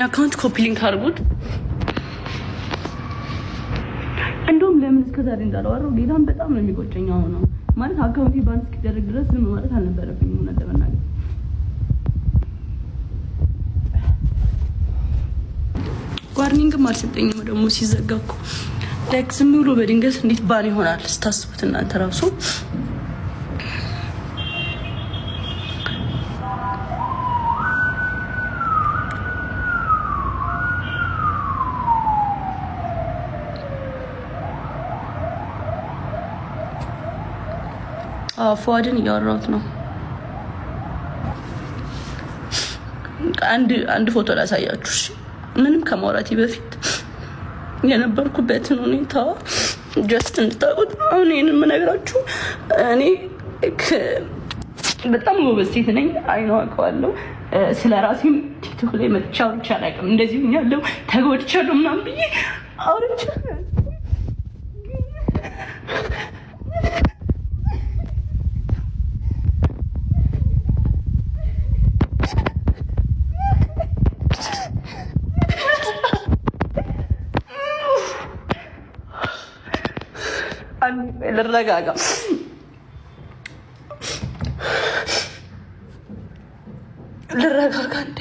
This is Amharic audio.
Account copy link አድርጉት። እንደውም ለምን እስከዛሬ እንዳላወራው ጌታን በጣም ነው የሚቆጨኝ። አሁን ነው ማለት account ኤ ban እስኪደረግ ድረስ ዝም ማለት አልነበረብኝም እውነት ለመናገር። Warning ም አልሰጠኝም ደግሞ ሲዘጋ እኮ፣ like ዝም ብሎ በድንገት እንዴት ban ይሆናል ስታስቡት እናንተ ራሱ። ፉአድን እያወራሁት ነው። አንድ አንድ ፎቶ ላሳያችሁ። እሺ፣ ምንም ከማውራቴ በፊት የነበርኩበትን ሁኔታ just እንድታውቁት። አሁን ይሄንን የምነግራችሁ እኔ በጣም ጎበዝ ሴት ነኝ፣ አይነው አውቀዋለሁ። ስለ ራሴም ቲክቶክ ላይ መጥቼ አውርቼ አላውቅም። እንደዚህ ሆኛለሁ፣ ተጎድቻለሁ ምናምን ብዬ አውርቼ ልረጋጋ። ልረጋጋ እንዴ።